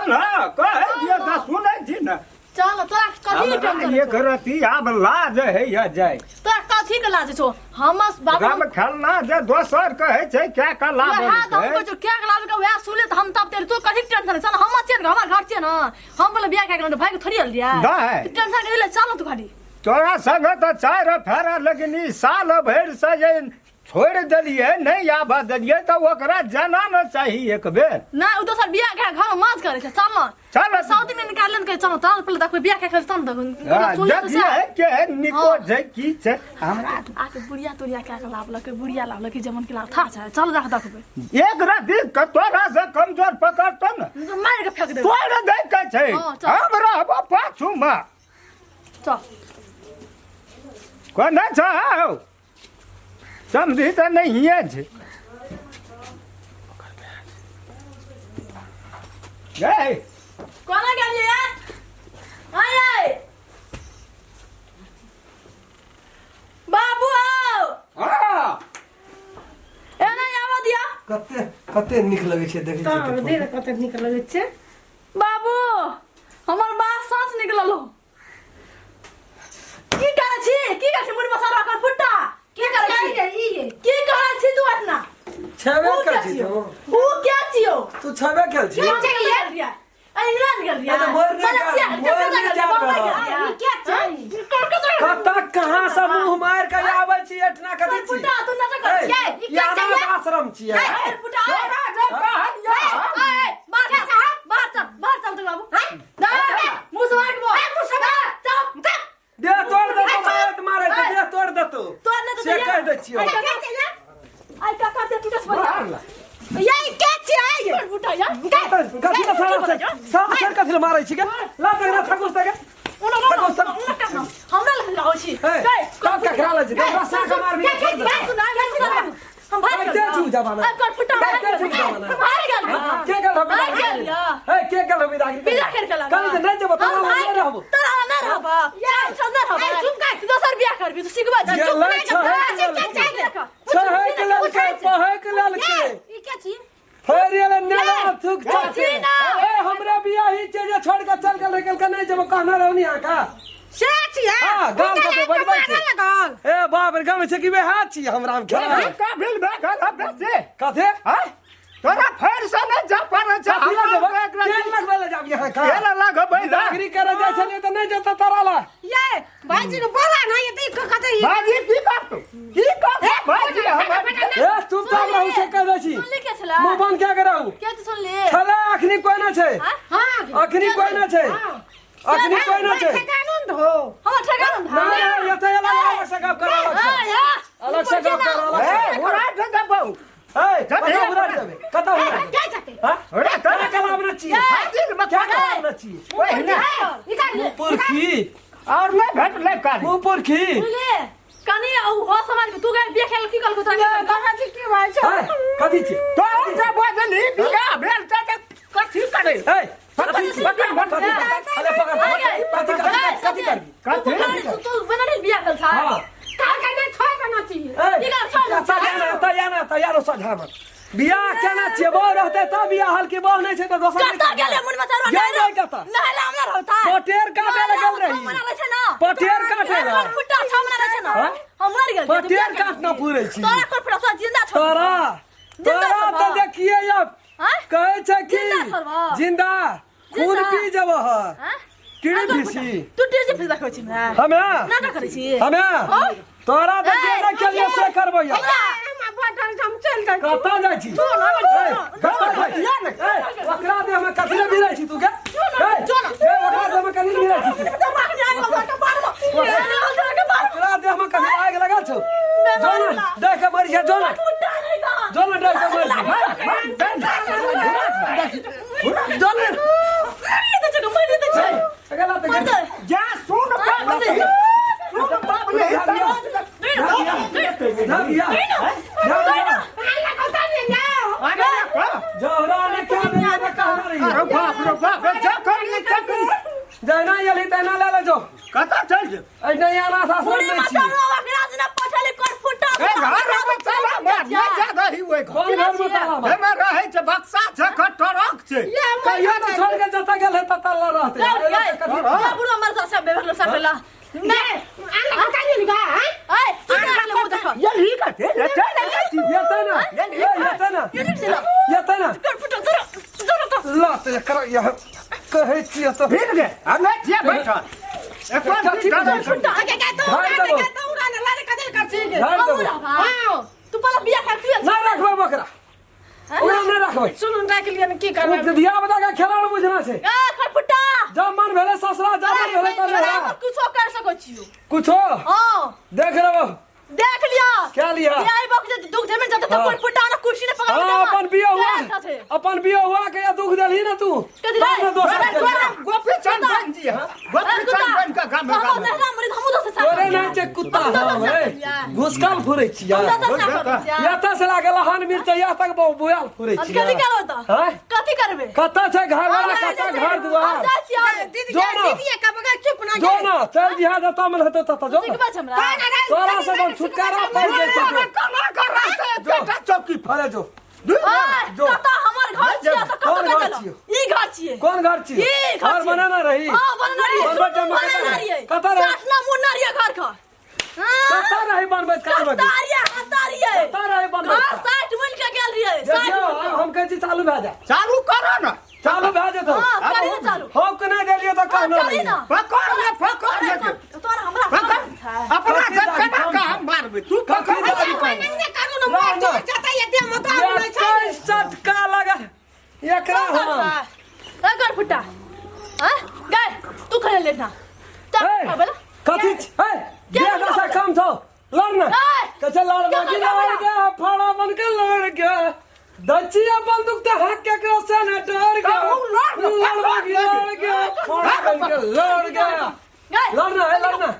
चल न कहै दिअ तऽ सुनै छी ने। चल तोरा कथी के हमरा टेंशन एक छौ? रति आब लाज हैया जाय। तोरा कथी के लाज छौ? हमर बाबू राम खेलना जे दोसर कहै छै क्या के लाभ वएह तऽ हम कहै छौ क्या के लाज के वएह सुनले तऽ हम तब तेरे तू कथी के टेंशन चल हम छियै ने, हमर घर छियै ने, हम बोले बियाह कए के भाई के थोड़ी आयल रहियै। नहि। तू टेंशन के ले चल न तू खाली। तोरा संग तऽ चारि फेरा, लेकिन ई साल भरि से जे छोड़ि देलियै, नहि आबऽ देलियै, तऽ ओकरा जाना ने चाही एक बेर। नहि, ओ दोसर बियाह के घर में माछ करै छै, चल न। चल। सौदी में निकालले ने, कहै चल चल पहिले देखबै बियाह के चल न। हाँ, सुन ले तऽ देखियै सएह। केहन निको हाँ। छै की छै हमरा। आके बुढ़िया तुढ़िया कए के लाबलकै, बुढ़िया लाबलकै जमन के लाब था छै, चल रख देखबै। एक रति के तोरा से कमजोर पकड़तो ने मारि के फेंक देबै। तोड़ दै के छै। हाँ, चल। हम रहबो पाछू मे। चल। कोना छौ? समझी तऽ नहिए छै गै। कोना गेलियै यार? आय आय बाबू आओ। हाँ। एना आबऽ दिअ। कते कते नीक लगै छै देखै तऽ छियै। देख कते नीक लगै छै। बाबू, हमर बात सच निकलल हो। की करै छी, की करै छी? मुड़ी मसाला कर फुट्टा की करै छी? ई ये। की करै छी तू एतना? छेबे ऊ कर के छी छियौ? तू। ऊ के छियौ? तू छेबे कर छी। के गेल रिया? अरे इंग्लैंड गेल रिया? ए तऽ मोर नहि चल जा- छियै, मोर कतऽ नहि गेल? जा बम्बई रहल। गेल रिया? ई के छै? कतऽ कहाँ से मुंह मार के आबै छी एतना कथी छी? फुट्टा तू नाटक करै ए, छियै? ई ई के छै? अनाथ आश्रम छियै। ए, फुट्टा, ए, तोरा जे कहलियौ। ए, ए, बाहर चल, बाहर चल, बाहर चल तू बाबू। ना, मुँह से मार के बोल। चल, चल। देह तोड़ देतो, मारैत मारैत देह तोड़ देतो। तोड़ नहि देतौ। से कहि दै छियौ। आइ काका, आइ काका से टूटस बजा। मार ला। ये के छै? फुट्टा यार। कथी ला सारा से सारा से कथी ला मारै छी के ला तकरा ठकुस तके। ओना ना, ओना करना। हमरा लग लाओ छी। ए, तब ककरा लै छी? तोरा साका मारबी। सुना, सुना, हम भाग के छू जमाना? आ कर फुट्टा। के छू जमाना? भाग गेल। के गेल हम? भाग गेल या। ए, के गेल हम बिदागरी? बिदा कर के लगा। कल जे नहि जेबो तोरा हम लग नहि भाग रहबो। तोरा नहि रहबो, चल नहि रहबो। ए, चुप कर। तू दोसर बियाह करबी, तू सिखबा जा। गेलै चुप नहि छहे कर। छहे के ललके पहे के ललके। ई के छी? फेर एले नेला थुक चाचे। छी ना। ए, हमरा बियाह ही छै जे छोड़ के चल गेल रहे, के नहि जेबो कहना रहनी अहाँ का। से छियै? हाँ, गाम कते बजबै छै। लगल। ए बाप रे, गाम छै कि वे हाथ छी हमरा में खेला। का भेल बे घर बेचे? कथे? आय तोरा फेर से नहि जा पड़ै छै। कथी लए जेबै? हमरा तेल लगबै लए जाब यहाँ का। तेल लगबै लए। बिदागरी करे जाइ छलियै तऽ नहि जेतै तोरा ला। ये भाईजी के बोला ना, ये देख कते ई। भाजी की करतौ, की करतौ भाजी हमर? ए, चुपचाप रहू से कह दै छी। सुनली के छला? मुँह बंद क्या के रहू। के तू सुनली? छलै अखनी कोइ ना छै। हां। अखनी कोइ ना छै, अखनी कोइ ना छै। ठेकानून धो। हमर ठेकाना नहीं नहीं, ये तो अलग अलग से गप कर, अलग से अलग से गप कर, अलग से। ए, उड़ा दे देबौ। ए, कतऽ उड़ा देबे? कतऽ उड़ा देबे? के जाते? हाँ? उड़ा क्या दे। कलावना छियै? भाजी के क्या कलावना छियै? ओहिना निकाल। मुँह पर खी। और नहि भेटलै काज। मुँह पर खी। सुनली कनी आ हो समाज के तू गए बियाह खेल की कहलको तोरा? कथी की भाई छै? ए, कथी छी? तोहर से बजली बियाह भेल तऽ कथी करे? ए, कथी छी? पकड़, पकड़। कथी? अरे पकड़, पकड़। कथी कथी कथी करबी? कथी? तू बना नहीं बियाह खेल था? हाँ। का के छोड़ देना चाहिए। ए, की कर छोड़ अच्छा, या ना, तैयार ना, तैयार हो सझामत। बियाह केना छियै? बहु रहतै तब बियाह हल की बहु नहि छै तऽ दोसर नहि। कतऽ गेलै मुन मचारो? गेल नहि कतऽ। नहीं ला हमरा रहता। पटेर काटे लए गेल रही। हमरा रहै छै ना। पटेर काटे लए। फुट्टा छ हमरा रहै छै ना। हाँ? हम मर गेल। पटेर काटना पुरै छी। तोरा कोन फुट्टा तोरा जिंदा छोड़। तोरा जिंदा तोरा छौ। तऽ देखिए अब हाँ? कहै छै कि जिंदा छौ। जिंदा खून जिंदा। पी जब हाँ? कीड़ी पीसी। तू टीजी फीस देखै छी हमरा? हमे नाटक करै छी? हमे हाँ? तोरा तऽ जे नहि केलियै से करबै अब। हमरा बटन हम चल जाइ छी। कतऽ जाइ छी? ए, कतऽ जाइ छी? ए, ओकरा देहमे कथी लए भिड़ै छी तू गे? ए, ए, ओकरा देहमे कथी लए भिड़ै छी तू? ओकरा देहमे कथी आगि लगल छौ? जो ने देख के मरि जा, जो ने, जो ने देख के मरि जा, जो ने। अगला तऽ गेल। जा सुन पाबली, सुन पाबली। जा बिया, जा बिया। अल्लाह को ताने जाओ। अरे का? जहरा ने क्या देलियै ने कहना रहियै। अरे बाप रे बाप रे, जा करी जा करी। जहिना एलही तहिना लए ले जो। कतऽ चल जेब? एहिना अनाथ आश्रम नहि छी। ए, घर में चला मार, नहि जा दही। ओहि घर कोन घर में ताला बा एहिमे रहै छै बक्सा छै कटरक छै ये हम कहियो तो छोड़ के जतऽ गेल है ततऽ ल रहते जा अरे गए कथी जा बुढ़वा मर जा सब बेभर सब ला ने आन लगा नहीं गा हां ए तू क्या ले मुंह देखो ये ही कथे ये चल येतै ना ए येतै ना ये नहीं चला येतै ना कर फुटो जरा जरा तो ल तऽ एकरा यह कहै छियै तऽ फिर गे हम नहि छियै बैठल एको कथी दिन बुझै डरै छी? आगे के तो भाग उड़ा देबो। के तो उड़ा ना लारे कदल कर छी झाड़ि देबो। अबू हां तू पहले बियाह कर तू नहि राखबै बकरा ओकरा नहि राखबै सुन राख लिया ने की ओ करबै धिया पुता के खेलाड़ बुझना छै ए खरफुटा जब मन भेलै ससुरा जब मन भेलै तब नैहरा। कुछो कर सको छियो कुछो हां देख लेबो देख लिया क्या लिया? बियाह बाप जे दुख देमे जत तक हाँ। कोई फुटा ना कुर्सी ने पकड़ हाँ अपन बिया हुआ अपन बिया हुआ के या दुख देलही ना तू कथी तब ने दोसर रे? के तोरा- गोपी चंद बन जी हां गोपी चंद बन के गाम हम नहरा मरी हमू दोस्त साथ तोरे नाम छै कुत्ता हम दोसर हम साथ हे लिया। घुसकल फुरै छियै हम दोसर साथ करै छियै। एतऽ से लागल हन मिर्चैया तक बुआल फुरै हम छियै कथी करबै तऽ हैं? कथी करबै कतऽ छै घर वाला हम कतऽ जाइ घर छियै, दुआर हम जाइ छियै दीदी जो के ना। दीदी के बगल चुप ना जो ना चल जिहा जतऽ मन हेतौ ततऽ जो ठीक ना बा छै हमरा तोरा से हम छुटकारा पाबि जाइ छै जो। केना कर रहते बेटा चौकी पर अरे जो ओए, जो। कतऽ हमर घर छियै तऽ कतऽ कोन घर गेलौ? छियै? ई घर छियै कोन घर छियै ई घर घर छियै। बनेने रही हाँ बनने रहियै बनबै टाइम मे बनने कतऽ रहियै रही? कतऽ रही? साठ ना मुन्ना रहियै घर के हाँ? कतऽ रही बनबैत काल कतऽ बगी रहियै हता रहियै कतऽ रही बनबैत घर 60 मिल के गेल रहियै 60 देखियौ मिल के। हम कहै छी चालू भए जा चालू करो ना चालू भए जेतौ हाँ करी ना चालू हम के नहि देलियै तऽ हाँ, कहनो करी रही ना पकड़ ले पकड़ ले अरे, तोरा हमरा पकड़ अपना कथी से दादी केना कम के हम मारबै तू कथी पकड़ दादी कम? नहीं करू ना मार ना, ना। जाता ये दे मत आउ नहीं छै एकैस चटका लगा एकरा हम कर फुटा हाँ गए तू खड़े लेना ए, बोला कथी है देह दशा कम छौ लड़ ना ए! कैसे लड़ क्या बाकी करता लड़ गया फाड़ा बन के लड़ गया दचिया बंदूक ते हाथ के करो से न डर गया कहूँ लड़ ना, लड़ बाकी लड़ गया फाड़ा बन के लड़ गया गए लड़ ना है लड़ ना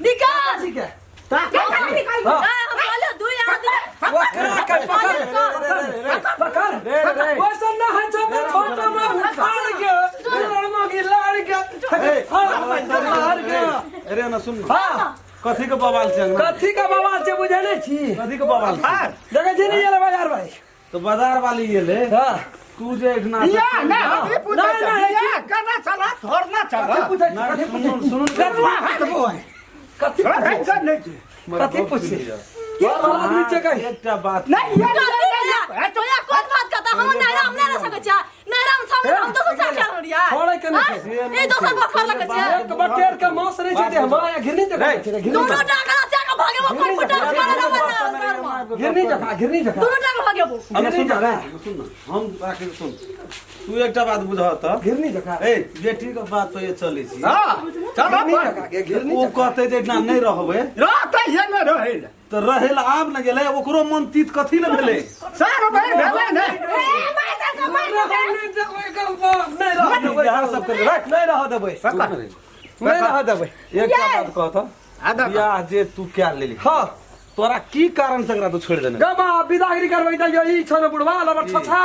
निकाल ठीक है निकाल हाँ गए हम बोले दू आदमी ओकरा के पकड़ पकड़ वैसा ना है छोटा छोटा में उखाड़ के लड़ मांगी लड़ गया फाड़ा बन के लड़ गया अरे ना सुन ना हाँ कथी के बवाल छै अंगना कथी का बवाल छै बुझै नहि छी कथी के बवाल छै हाँ देखै छी नहि गेलै बाजार भाई तो बाजार वाली गेले हाँ तू जे एठना से बियाह ना हम ई पूछै नहीं, छै नहीं, बियाह केना चला थोड़ना चला कथी पूछै छी ना कथी सुन सुन कतवा हाथ बोए कथी छोड़ पूछै छी? नहीं छै कथी पूछै की आदमी छै कहीं एकटा बात नहीं ये नहीं तो या कौन बात करता हम नहरा हम नहीं रह सकै छियै नहरा हम सामने हम दोसर साथ खेल रहियै छोड़ै के नहि छै ई दोसर बखर लगै छै एक बटेर के मांस नहि छै देह मे या घिरनी जकाँ छै घिरनी दोनों जकाँ टांगा चाका भागेबो कोई फुटा मारा घिरनी जकाँ घिरनी जकाँ दोनों टांगा भागेबो अरे घिरनी सुन जकाँ ना सुन ना हम आखिर सुन तू एकटा बात बुझह तऽ घिरनी जकाँ ए बेटी के बात तो ये चलै छी हां चलो घिरनी जकाँ गे, घिरनी ओ जकाँ कहते जे एहिठिना नहि रहबै रहते ये न रहै ले तऽ रहै लए आब ने गेलै ओकरो मन तीत कथी लए भेलै सार भरि भेलै ने ए मार दे के मार दे नहि देबै एकर बाप, नहि रहऽ देबै इएह सब करै राख नहि रहऽ देबै नहि रहऽ देबै एकटा बात कहत आधा बियाह जे तू कए लेली हँ तोरा की कारण से एकरा तू छोड़ि देने गे बा विदागरी करबै तऽ यो ई छौ ने बुढ़वा लबर छछा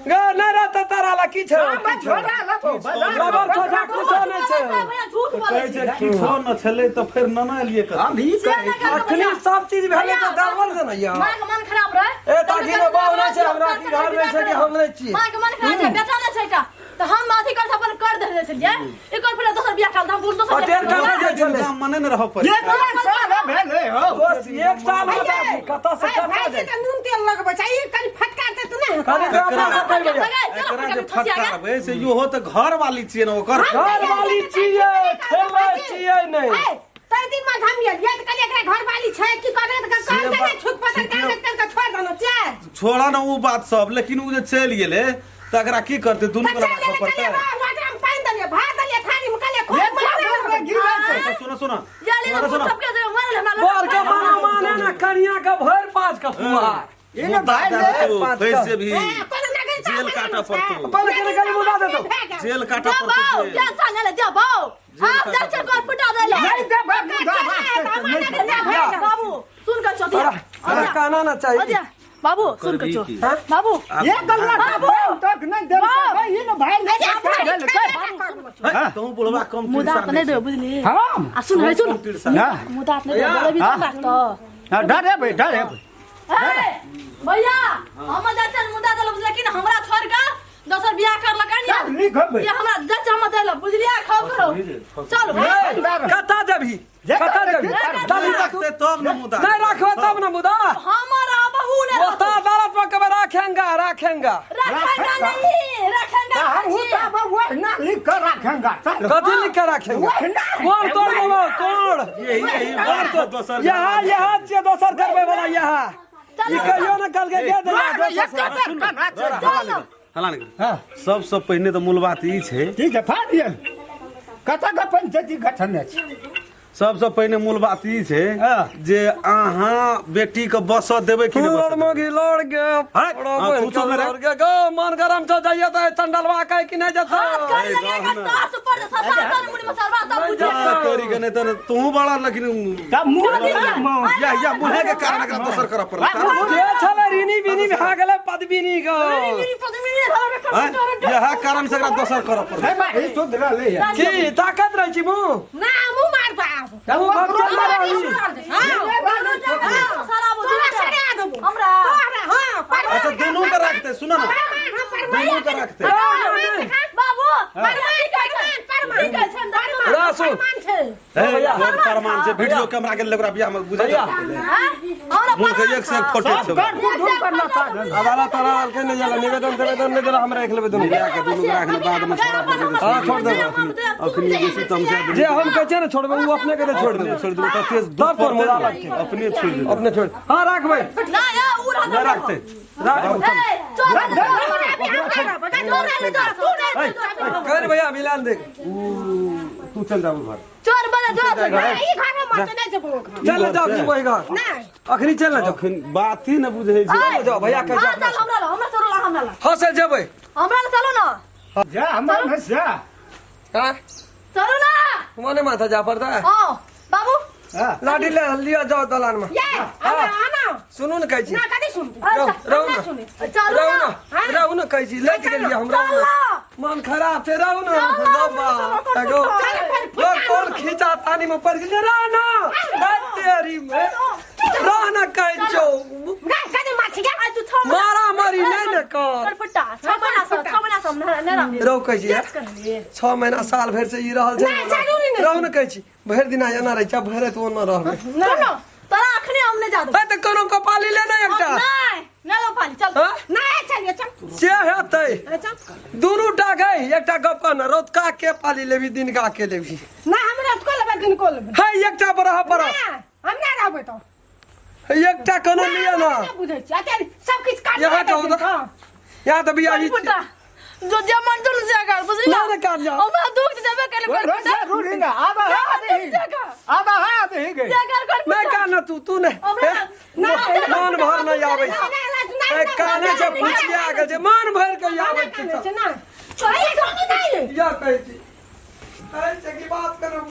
गे नहि रहतै तारा ला की छै हम छोड़ा लेबो लबर छछा कुछो नहि छै भैया झूठ बोलै कहै छै किछो न छलै तऽ फेर नना एलियै कतऽ हम ई से नहि करबै अखनी भैया। सब चीज भेलै तऽ गड़बड़ छै ने यौ माँ के मन खराब रहे ए ताकि ने बाउ नहि छै हमरा की घर नहि छै कि हम नहि छी माँ के मन खराब छै बेटा नहि छै एकटा तऽ हम अथी कर अपन कर दे छलियै एकर फेर दोसर बियाह कर हम दोसर पटेल बियाह कहाँ जाइ छलै गाम मने ने रहऽ पड़ै ये साल भेलै हो दोस्त एक साल हो गया कतऽ से कतऽ भाईजी जाइ तऽ नून तेल लगबै छै ई कनि फटकारतै तऽ नहि हेतै कनि एकरा अपना सब करबै एकरा जे फटकारबै से इहो तऽ घर वाली छियै ने ओकर घर वाली छियै खेलै छियै नहि ए, तै दिन में हम एलियै तऽ कहलियै एकरा घर वाली छै की करे तऽ से कहल बात नहि छूत पतर ठीके। कागज कर के छोड़ देलहुँ छै छोड़ा ने ओ बात सब लेकिन ओ जे चलि गेलै तऽ एकरा की करतै दुनू तऽ गोरा चलि राखऽ गेलै पड़तै कहलियै वाह, वाटरामे पानि देलियै भात देलियै थारीमे कहलियै ये खूब क्या मारल। घर में गिरै छै अच्छा, सुनो सुनो जाली सुनो, सुनो सबके जे मरल हमरा बर के माना माने ना कनिया के भरि पाँच के फुहार ई ने भाई ले तू पाँच फैस का। जेबही ए, कोनो नगरी जेल काटऽ पड़तौ पहिले कनि कनि मुदा देतौ जेल काटऽ जा पड़तौ बाऊ जेल। टेंशन नहि ले जा बाऊ आप जा चल कर फुटा दे ले नहीं देबै मुदा बात नहीं बाबू सुन कर चो तोरा तोरा कहना ना चाहिए अदिया बाबू सुन कर चो करबी की? बाबू ये गल्ला तक नहीं देबै ई ने भाई ले है, तहूँ बुढ़वा कम मुदा तिरसा त नहि देबै बुझली हम आ सुन है सुन तिरसा ना मुदा त नहि देबै बोलबी त राख त डरेबै डरेबै हे भैया हम जाचन मुदा देल बुझल कि हमरा छोड़ के दोसर बियाह कर लकन चल लिखबै ये हमरा जच हम देल बुझलिया खाओ करो चल कता जेबही कता जेबही नहीं रखते तब न मुदा नहीं राखबे तब न मुदा हमारा बहू ने ओता अदालत में कबे राखेंगा राखेंगा रखेंगा नहीं रखेंगा हम तब वह ना लिख कर रखेंगा चल कथी लिख के राखेंगा वह ना कौन तोड़ देबो कौन यही यही बात तो दोसर यहाँ यहाँ छियै दोसर करबै वाला यहाँ ई कहियो ने कल के दे दे हला नहीं सबसँ पहिने तऽ मूल बात ई छै ठीक है फाड़ दियन कतऽ के पंचायती गठन अछि सबसँ पहिने मूल बात ई छै हाँ। जे अहाँ बेटी के बसऽ देबै कि नहि लड़ बसऽ देबै? मोगी लड़ गे हट, हाँ, तू चुप रह। लड़ गे गो मन गरम छौ जाइए तऽ चंडलवा कहे कि नहि जेतौ हाथ कर लगेगा तार से ऊपर से ससा तर मुड़ी में सरवा तब बुझे हाँ, तोरी के नहि तऽ तूहू बड़ा लेकिन तब मुँह या या मुहे के कारण एकरा दोसर करऽ पड़ल के छलै रिनी बिनी भए गेलै पदबिनी गो मेरी पत्नी ने आँय? इएह कारण से एकरा दोसर करऽ पड़ल हे भाई सुधरल है की ताकत रहै छी मुँह ना मुँह मार बाप मुँह भगचल रहै तोरा सड़ा देबो हमरा तोरा हां परमान अच्छा दुनू के रखते सुनो ना परमान हम परमान दुनू के रखते बाबू परमान परमान परमान रा सुन परमान छै हे, भैया। बड़ प्रमाण छै वीडियो कैमरा के ओकरा बियाह में बुझै भैया। मुँह के एक से एक फोटो छै कर कुटुम कर लता अदालत तलाल के नहि जाला निवेदन तेवेदन नहि देला हम राखि लेबै दुनू बियाह के दुनू के राखने बाद में छोड़ा देबै हाँ, छोड़ देबै। अखनी बेसी तमसा जे हम कहै छियै ने छोड़बै ओ अपने के छोड़ देबै छोड़ देबै तऽ तेज तब तोर मुदा लगतै अपने छोड़ देबै अपने छोड़ हाँ राखबै ना या उ रह नहि राखते राखबै कर भैया मिलान देख तू चल जाबू घर चोर बने जो ई घर में मत नहीं जेबो चल जाओ तू वही घर नहीं अखनी चल ना जाओ अखन बात ही न बुझै छै चल जाओ भैया कह हां चल हमरा ला हमरा चलो ला हमरा ला हाँ से जेबै हमरा ला चलो ना जा हमर में जा हाँ चलो ना मने माथा जा पड़ता है हां बाबू हाँ। लाठी ले लिया जाओ दलान में ये आना आना सुनू ने कहै छी ना कथी सुन रहू रहू ना ने सुने चलो रहू ना ने रहू ने कहै छी ले के गेलियै हम रहू ने मन खराब छै रहू ने बाबा एगो लोग कोन खींचा तानी में पड़ गेलै रह ना तेरी में रह ना कहै छौ ना कथी माछी के आज तू छौ मारा मारी नहि ने कर फुट्टा 6 महीना से 6 महीना से हम नहीं रह रहू कहै छी 6 महीना साल भरि से ई रहल छै नहि, जरूरी नहि। रहू ने कहै छी भरि दिना एना रहै छै भरि राति ओना रहबै सुनो तोरा अखने हम नहीं जा देबो ए तऽ कोनो कपाली ले ने एकटा नहीं नहीं लो पाली चल हाँ? ना चलिए चल से हेतै चल दुनू टा गई एकटा गप कह ने रौतका के पाली लेबी दिनका के लेबी ना हम रात को लेबै दिन को लेबै है एकटा बरह पर ना हम ना रहबै तो एकटा कोनो लिअ ना ना बुझै छी अते सब किछ काट यहाँ कहू तऽ यहाँ तऽ बियाह फुट्टा जो जे मन चल से कर बुझली ना रे काट जा। हमरा दुख देबे करे ओए, कर फुट्टा जरूरी ना आबा हा दही आबा हा दही गई जे कर कर नहीं कान तू तू नहीं हमरा ना मन भर नहीं आबै छै ए, काने छै पुछिया गेल छै मन भर के आबै छै ना सुनी नहीं या कहै छी कहै छै कि बात करू।